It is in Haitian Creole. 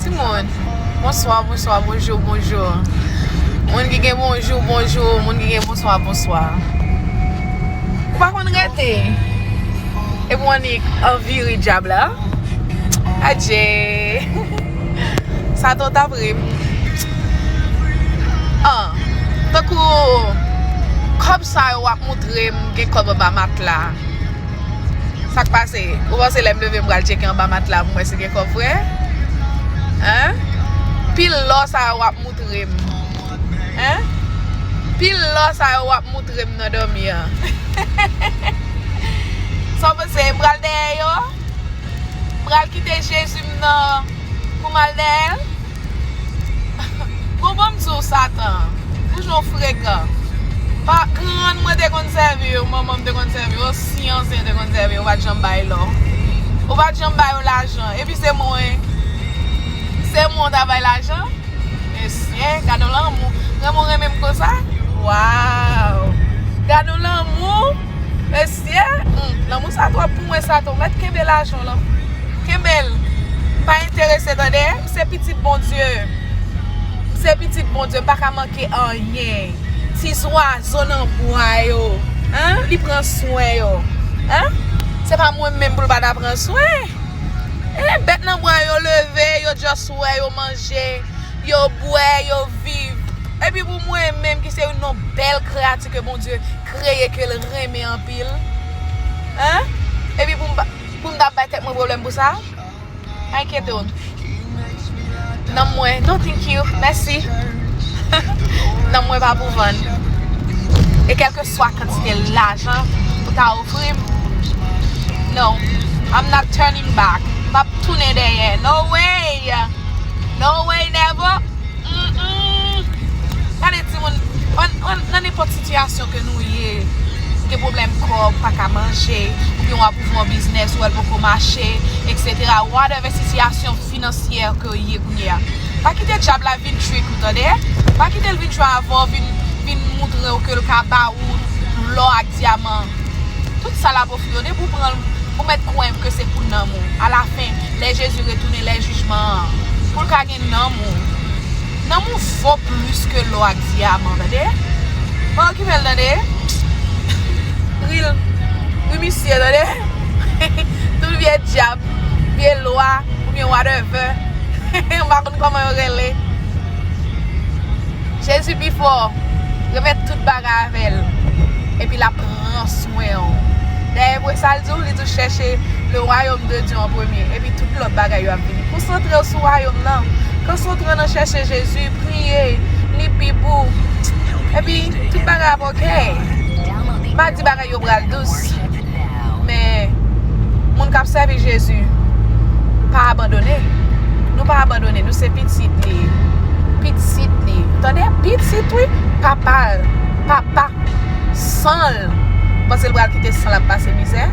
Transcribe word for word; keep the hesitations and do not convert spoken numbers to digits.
Timoun, bonswa, bonswa, bonjou, bonjou. Moun ki gen bonjou, bonjou, moun ki gen bonswa, bonswa. Ou pa konn rete. Epi w annik anvi ri dyab la. Adje. Sa tou t ap ri m. An, tankou kòb sa yo w ap moutre m gen kòb anba matla. Sa k pase? Ou panse lè m leve m pral tcheke anba matla pou m wè si gen kòb vre? Hein? Pil lò sa yo w ap moutre m. Hein? Pil lò sa yo w ap moutre m nan dòmi an. Sa w panse? M pral dèyè yo? M pral kite Jezi m nan pou m al dèyè l? Bon, bon, m di w, Satan, pou jan w frekan. Pa, grann mwen te konn sèvi yo, manman m te konn sèvi yo, si ansyen te konn sèvi yo, ou pa t janm bay lò. Ou pa t janm bay yo lajan. Epi se mwen. Se mwen w ta bay lajan. Mesye, gade yon lanmou. Granmoun renmen m konsa. Waw. Gade yon lanmou. Mesye, hmm, lanmou sa twòp pou mwen, Satan. Mèt kenbe lajan w lan. Kenbe l. Pa enterese, tande. M se pitit Bondye. M se pitit Bondye. M pa ka manke anyen. Ti zwazo nan bwa yo. Hein? Li pran swen yo. Hein? Se pa mwen menm pou l pa ta pran swen. Eh, bèt nan bwa yo leve, yo just wè, yo manje, yo bwè, yo viv. Epi pou mwen menm ki se youn nan bèl kreyati ke Bondye kreye, ke l renmen anpil. Hein? Epi pou m pa, pou m ta bay tèt mwen pwoblèm pou sa? Pa enkyete w. Nanm mwen, no thank you, mèsi. Nanm mwen pa pou vann. E kèlkeswa kantite lajan ou ta ofri m, no, I'm not turning back. M p ap tounen dèyè. No way! No way, never! Mm-mm. Gade timoun, an, an, nan nenpòt sitiyasyon ke nou ye, gen pwoblèm kòb, pa ka manje, oubyen w ap ouvri yon biznis, ou wè l poko mache, et cetera. Whatever sitiyasyon finansyè ke w ye kounye a. Pa kite dyab la vin trick ou, tande? Pa kite l vin jwe avè w, vin, vin moutre w ke l ka ba ou lò ak dyaman. Tout sa l ap ofri yo, depi w pran l, ou mèt kwè ke se pou nanm ou. Alafen, lè Jezi retounen, lè jijman an, pou l ka gen nanm ou. Nanm ou vo plis ke lò ak dyaman, tande? Pa okipe l, tande? Ri l. Ri misye, tande? Tout vye dyab, vye lwa, oubyen whatever. M pa konn kòman yo rele. Jezi pi fò. Remèt tout bagay avè l. Epi l ap pran swen w. Dayè, vre sa l di w, li di w chèche le royaume de Dieu en premier. Epi tout lòt bagay yo ap vini. Konsantre w sou wayòm nan. Konsantre w nan chèche Jezi, priye, li Bib ou. Epi tout bagay ap oke. M pa di bagay yo pral dous. Men, moun k ap sèvi Jezi, pa abandone. Nou pa abandone, nou se pitit li. Pitit li. Tande? Pitit, wi. Papa l. Papa. San l. Ou panse l pral kite san l ap pase mizè?